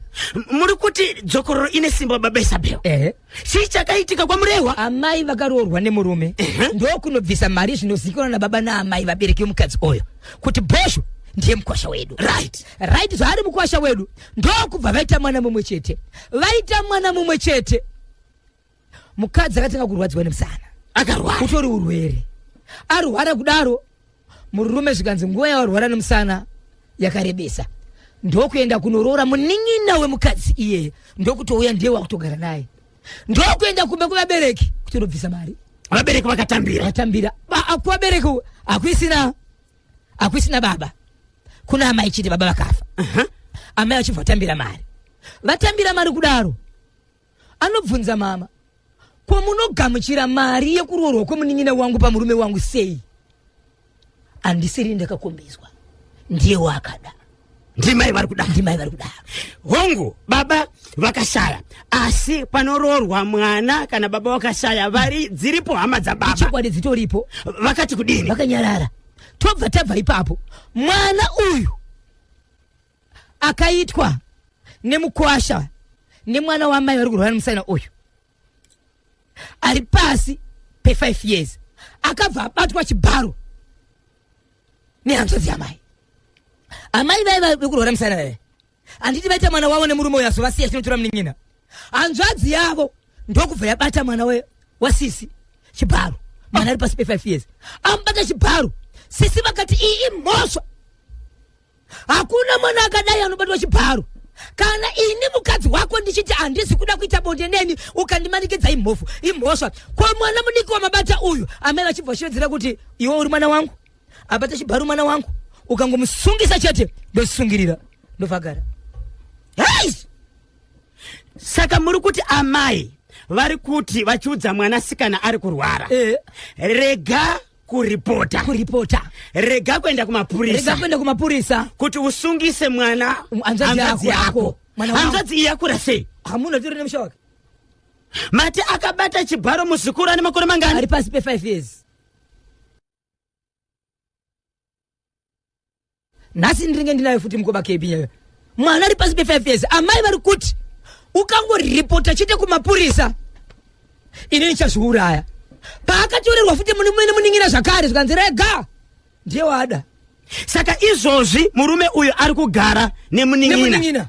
Muri kuti dzokororo ine simba, baba Isabel. Ehe. Chii chakaitika kwaMurehwa? Amai vakaroorwa nemurume, ndokunobvisa mari zvinozivikanwa nababa naamai, vabereki vemukadzi oyo, kuti Bhosho ndiye mukwasha wedu. Right, zvaari mukwasha wedu, ndokubva vaita mwana mumwe chete. Vaita mwana mumwe chete, mukadzi akatanga kurwadziwa nemusana. Akarwara. Utori urwere. Arwara kudaro, murume zvikanzi nguva yawarwara nemusana yakarebesa, ndokuenda kunoroora munin'ina wemukadzi iyeye, ndokutouya ndiye wakutogara naye, ndokuenda kumba kwevabereki kutonobvisa mari. Vabereki vakatambira? Vakatambira. Kuvabereki hakuisina baba, kuna amai chete, baba vakafa. Amai vachibva vatambira mari. Vatambira mari kudaro, anobvunza mama, ko munogamuchira mari yekuroorwa kwemunin'ina wangu pamurume wangu sei? Handisiri ndakakombezwa, ndiye waakada. Ndimai vari kudaro? Ndimai vari kudaro. Hongu, baba vakashaya, asi panoroorwa mwana kana baba vakashaya, vari dziripo hama dzababa. Chokwadi, dzitoripo. Vakati kudini? Vakanyarara. Tobva tabva ipapo, mwana uyu akaitwa nemukwasha nemwana wamai vari kurwara nemusana uyu ari pasi pe5 years, akabva abatwa chibharo nehanzvadzi yamai. Amai vaiva vekurwara musana vaiva, handiti vaita mwana wavo nemurume uyu, azovasiya chinotora munin'ina. Hanzvadzi yavo ndokubva yabata mwana wasisi chibharo. Mwana ari pasi pe5 years amubata chibharo. Sisi vakati iyi imhosva, hakuna mwana akadai anobatwa chibharo. Kana ini mukadzi wako ndichiti handisi kuda kuita bonde neni, ukandimanikidza, imhofu, imhosva. Ko mwana mudiki wamabata uyu? Amai vachibva vachivedzera kuti iwe uri mwana wangu, abata chibharo mwana wangu, ukangomusungisa chete ndosungirira. Ndobva Hei! Saka muri kuti amai vari kuti vachiudza mwanasikana ari kurwara, rega kuripota, kuripota, rega kuenda rega kumapurisa, kuenda kumapurisa, kuti usungise mwana hanzvadzi hanzvadzi yako. yako. Mwana wangu. Hanzvadzi iyi yakura sei? Hamuna tori nemusha wake. Mati akabata chibharo muzukuru ane makore mangani? Ari pasi pe5 years. Nhasi ndinenge ndinayo futi, mukoma KB, nyayo. Mwana ari pasi pe5 years, amai vari kuti ukangoripota chete kumapurisa, ini ndichazviuraya. Paakatorerwa futi munin'ina zvakare, zvikanzi rega, ndiye waada. Saka izvozvi murume uyu ari kugara nemunin'ina? Nemunin'ina.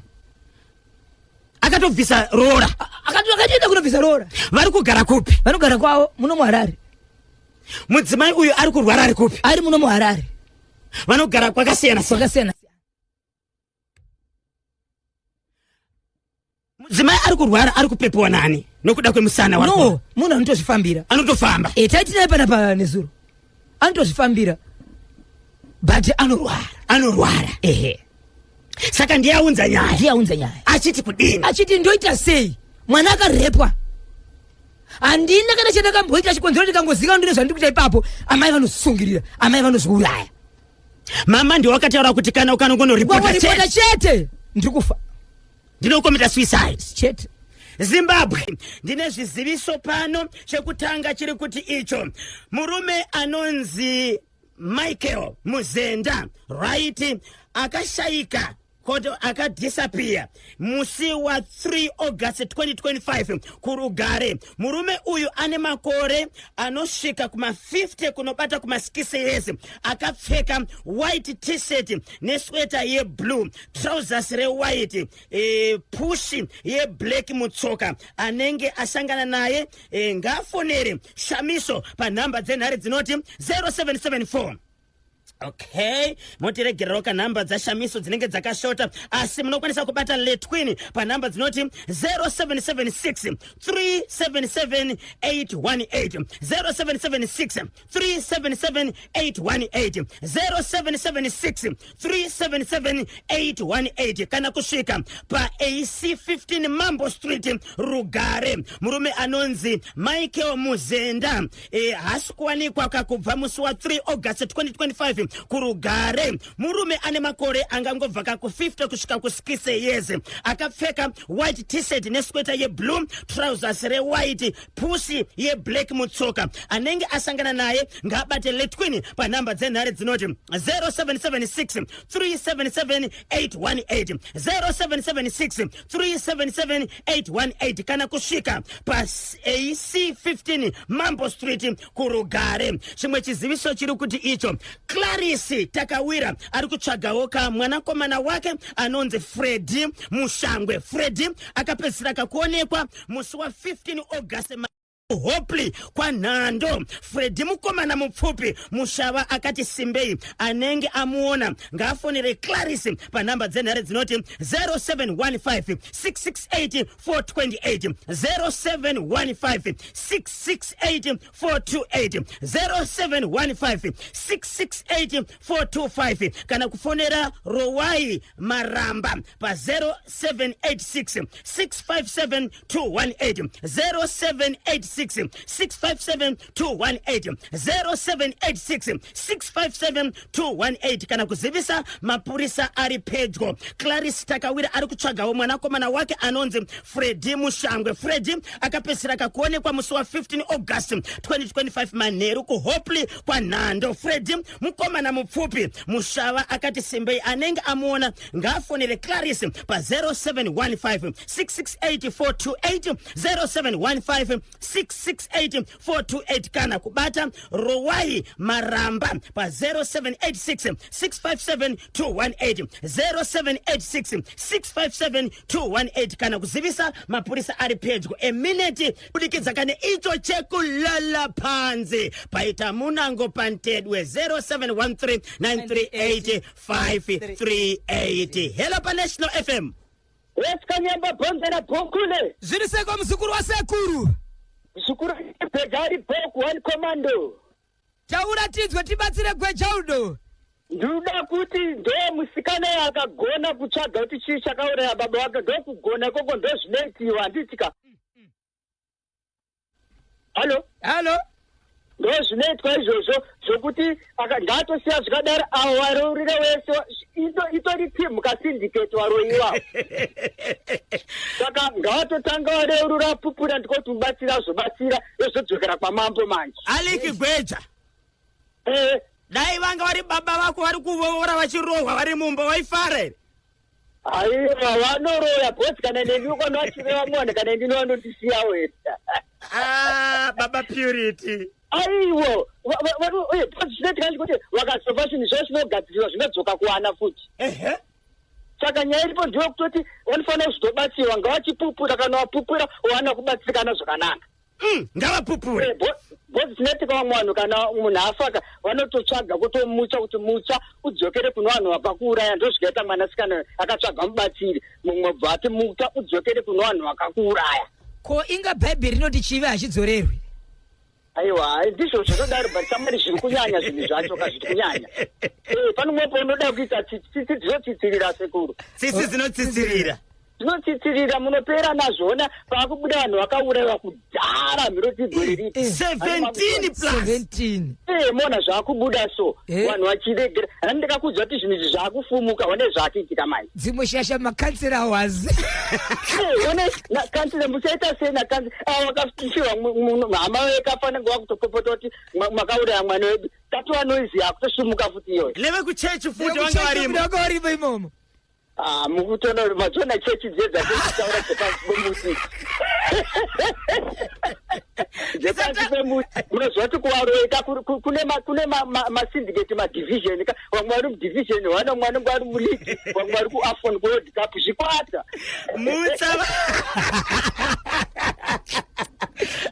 Akatobvisa roora? Akatoenda kunobvisa roora. Vari kugara kupi? Vanogara kwavo muno muHarare. Mudzimai uyu ari kurwara ari kupi? Ari muno muHarare. Vanogara kwakasiyana siyana? Kwakasiyana. Mudzimai ari kurwara ari kupepewa nani nokuda kwemusana wari kurwara? No, munhu anotozvifambira. Anotofamba? E, taitinaye panapa nezuro, anotozvifambira, but anorwara. Anorwara. Ehe. Saka ndiye aunza nyaya? Ndiye aunza nyaya. Achiti kudini? Achiti ndoita sei, mwana akarepwa. Handina kana chandakamboita chikonzero ndikangozika ndine zvandiri kuita ipapo. Amai vanosungirira, amai vanozviuraya. Mama ndiwe wakataura kuti kana ukanongonoripota chete chete ndiri kufa. Ndinokomita suicide chete. Zimbabwe, ndine zviziviso pano. Chekutanga chiri kuti icho murume anonzi Michael Muzenda, right, akashayika koto akadisappear musi wa3 August 2025 kuRugare. Murume uyu ane makore anosvika kuma50 kunobata kuma60 years. Akapfeka white T-shirt nesweta yeblue, trousers rewhite, push yeblack mutsoka. Anenge asangana naye ngaafonere Shamiso panhamba dzenhare dzinoti 0774. Okay, motiregererawo kanhamba dzaShamiso dzinenge dzakashota, asi munokwanisa kubata Letwin panhamba dzinoti 0776 377 818, 0776 377 818, 0776 377 818, kana kusvika paAC 15 Mambo Street, Rugare. Murume anonzi Michael Muzenda haasi kuwanikwa kakubva musi wa3 August 2025 kuRugare. Murume ane makore angangobva kaku50 kusvika ku60 years. Akapfeka white T-shirt nesweta yeblue, trousers rewhite, push yeblack mutsoka. Anenge asangana naye ngaabate Letwin panhamba dzenhare dzinoti 0776 377 818, 0776 377 818, kana kusvika paAC 15 Mambo Street kuRugare. Chimwe chiziviso chiri kuti icho Clarice Takawira ari kutsvagawo ka mwanakomana wake anonzi Fredi Mushangwe. Fredi akapedzisira kakuonekwa musi wa15 August Hopley kwaNhando. Fredi mukomana mupfupi mushava akati simbei. Anenge amuona ngaafonere Clarice panhamba dzenhare dzinoti 0715 668 428, 0715 668 428, 0715 668 425, kana kufonera Rowai Maramba pa0786 657 218, 0786 657 218, 0786 657 218, kana kuzivisa mapurisa ari pedyo. Clarice Takawira ari kutsvagawo mwanakomana wake anonzi Fredi Mushangwe. Fredi akapedzisira kakuonekwa musi wa15 August 2025 manheru kuHopley kwaNhando. Fredi mukomana mupfupi mushava akati simbei. Anenge amuona ngaafonere Clarice pa0715 668 428, 0715 668 428, kana kubata Rowai Maramba pa0786 657 218, 0786 657 218, kana kuzivisa mapurisa ari pedyo. Emineti budikidza kane icho chekulala panze paita munango pantedwe 0713 938 538. Hello paNational FM. Wesikanyamba bhonzera bhokule. Zviri seko, muzukuru wasekuru? Muzukuru Bhegari Bhoku one commando. Tauratidzwe, tibatsire gwejaudo. Ndinoda kuti ndo musikana akagona kutsvaga kuti chii chakauraya baba wake. Ndokugona ikoko, ndo zvinoitiwa, handitika? Hallo? Hallo. Ndo zvinoitwa izvozvo zvokuti ngaatosiya zvakadaro. Avo varourire wese itori timu kasyndicate waroiwawo, saka ngavatotanga vareurura, pupura, ndikoti mubatsira zvobatsira yozodzokera kwamambo manje. Aliki Gweja. Eh. Dai vanga vari baba vako vari kuvovora vachirohwa vari mumba, waifara here? Aiwa, vanoroya bhosi. Kana neni kana vachireva mwana, kana ndini vanondisiyawo here? Ah, baba Purity. Aiwo, bhosi, zvinoitika ndikuti vakazofa zvinhu zvavo zvinogadzirirwa, zvinodzoka kuwana futi. Saka nyaya iripo ndeyekutoti vanofanira kuzotobatsirwa, ngavachipupura. Kana wapupura wawana kubatsirikana zvakanaka. Ngavapupure. Bhozi chinoitika, vamwe vanhu kana munhu afaka vanototsvaga kutomutsa kuti mutsa udzokere kune vanhu vakakuuraya. Ndo zvikaita mwanasikana akatsvaga mubatsiri mumwe bva ati mutsa udzokere kune vanhu vakakuuraya. Ko inga Bhaibheri rinoti chivi hachidzorerwi? Aiwa, hai, ndizvo zvinodaro, but samari zviri kunyanya, zvinhu zvacho ka zviri kunyanya. Pane mwepo unoda kuita tsitsi dzinotsitsirira, sekuru. Tsitsi dzinotsitsirira. Zvinotsitsirira, munopera nazvona paakubuda vanhu vakaurayiwa kudhara mhiroti gore ripi. 17 plus. 17. Mona zvaakubuda so. Vanhu vachiregera hani, ndakakuudza kuti zvinhu izvi zvaakufumuka, one zvaakuitika manje. Dzimwe shasha makansera was. One nakansela, muchaita sei nakansela ava vakafiwa? Hama vekafanenge vakutopopota kuti makauraya mwana wedu, tatiwa noise yakutosumuka futi iyoyo. Nevekuchechi futi vanga varimo. Vanga varimo imomo. Ah, mukutoona machiona chechi dzedza dzechitaura dzepasi pemuti, dzepasi pemuti. Munoziva kuti kuvaroeka kune masyndicate, madivision ka. Vamwe vari mudivision one, vamwe vanenge vari muleague, vamwe vari kuAFCON, kuWorld Cup, zvikwata. Mutsa.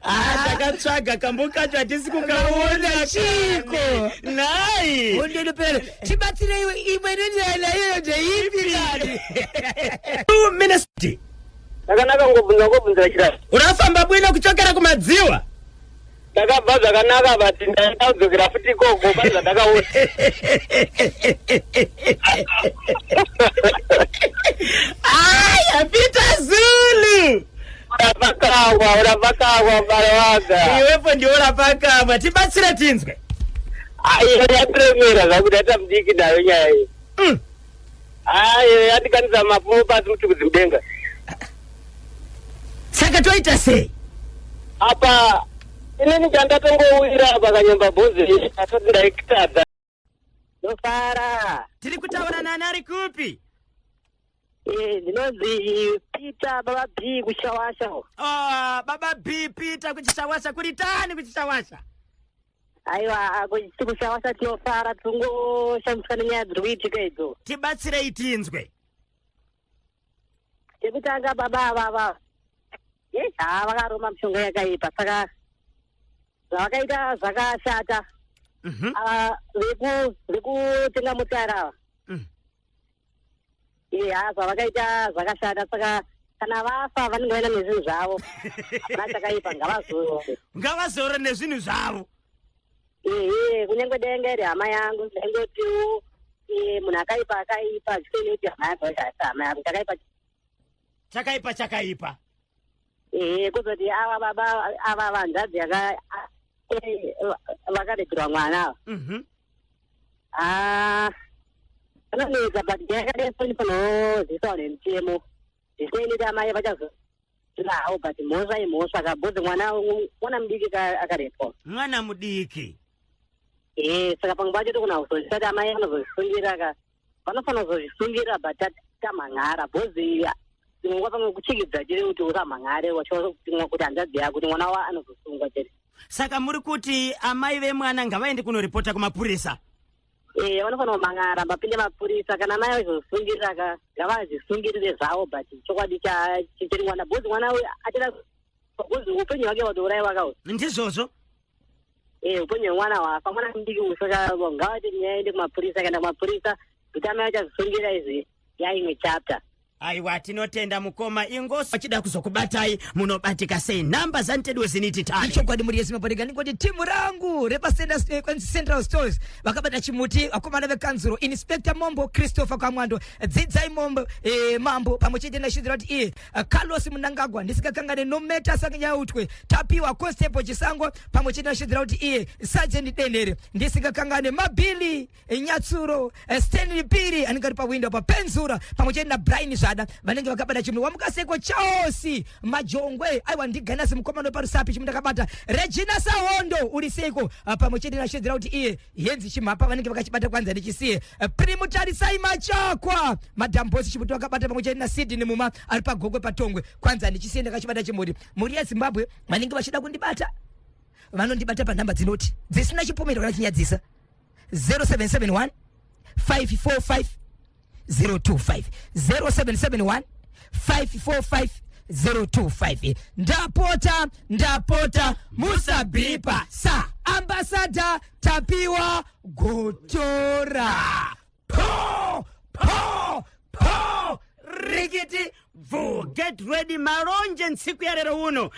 Ah, takatsvaga kambo kacho, hatisi kukaona. Chiko? Nhai. Ondonopera, tibatsireiwe, imwe nendayana iyoyo ndeipi kani? 2 minutes. Zvakanaka, ngobvunza, ngobvunzira chirasi. Urafamba bwino kuchokera kumadziwa? Ndakabva zvakanaka, but ndaida kudzokera futi ikoko pane zvandakaona. Aya, Peter Zulu. Urapakangwa, urapakangwa, mara. Iwepo ndiwo rapakamwa, tibatsire tinzwe. Aiyo, yatiremera zvakuti aita mudiki nayo nyaya iyi. Ayo, yatikanisa mapfumo pasi, mutukudzi mudenga. Saka toita sei? Apa inini chandatongowira pakanyamba bhozi, atoti ndaitadza ndofara. Tiri kutaura nani, ari kupi? Ndinonzi Peter, Baba B, kuChawasha. Oh, Baba B Peter kuChishawasha, kuri tani kuChishawasha? Aiwa, kuChawasha tinofara, tingoshandiswa nenyaya dziri kuitika idzo. Tibatsirei tinzwe. Chekutanga, baba avava haa, vakaroma mishonga yakaipa, saka zvavakaita zvakashata. Ava vekutenga motari ava, haa, zvavakaita zvakashata, saka kana vafa vanenge vaenda nezvinhu zvavo, hapana chakaipa, ngavazorore. Ngavazorore nezvinhu zvavo. Ehe, kunyange dai iri hama yangu, ndaingotiwo munhu akaipa akaipa, zvisinei kuti hama yangu asi hama yangu, chakaipa. Chakaipa, chakaipa. Ehe, kuzoti ava baba ava, vanzvadzi yaka vakaregerwa mwana ava, ah, anonetsa, but nyaya yakadai inofanirwa nemutemo, zvisinei nekuti amai vachazoawo, but mhosva imhosva kabhodzi, mwana mudiki akarepwa. Mwana mudiki. Ee, saka pamwe pacho tokona kuzozvisa kuti amai vanozozvisungira ka, vanofanira kuzozvisungira, but tamhan'ara bhozi dzimwe nguva pamwe kuchikidza chete kuti usamhan'are kuti hanzvadzi yako, kuti mwana wa anozosungwa chete. Saka muri kuti amai vemwana ngavaende kunoripota kumapurisa? Ee, vanofanira kumhan'ara, mapinde mapurisa. Kana amai vachizosungirira ka, ngavazvisungirire zvavo, but chokwadi chiri mwana, bhozi mwana uyu atira, bhozi upenyu hwake watourayiwa kauyu. Ndizvozvo. Ee, upenyu hwemwana hwafa, mwana mudiki uyu, saka ngavati nyaya ende kumapurisa. Kaenda kumapurisa, kuti amai vachazvisungira izvi yaimwe chapter. Aiwa, tinotenda mukoma. Ingosi vachida kuzokubatai munobatika sei? Namba zanitedu ziniti tani. Ichokwadi, muri yese maparika, ndingoti timu rangu repaCentral Stores vakabata chimuti, vakomana vekanzuro, Inspector Mombo, Christopher Kamwando, Dzidzai Mombo, Mambo, pamwe chete nashidzira kuti iye Carlos Munangagwa, ndisikakangane Nometa Sanyautwe, Tapiwa Constable Chisango, pamwe chete nashidzira kuti iye Sergeant Denhere, ndisikakangane Mabhili Nyatsuro, Stanley Piri anenge ari pawindo papenzura, pamwe chete naBrian Zvada, vanenge vakabata chimuti. Wamukaseko Chaosi Majongwe, aiwa, ndiganasi mukomana wepaRusapi, chimuti akabata. Regina Sahondo, uri seiko? Pamwe chete nashedzera kuti iye Henzi Chimhapa, vanenge vakachibata kwanza nechisiye. Primutarisai Machakwa, Madhambosi, chimuti vakabata, pamwe chete naSydney Muma ari paGokwe patongwe, kwanza ndichisiye ndakachibata chimuti. Mhuri yeZimbabwe, vanenge vachida kundibata vanondibata panhamba dzinoti dzisina chipomero kana chinyadzisa: 0771 545 025, 0771 545 025. Ndapota, ndapota, musabhipa sa Ambassador Tapiwa Gotora. Po po po, rikiti bvu, get ready, malonje ntsiku ya lero uno.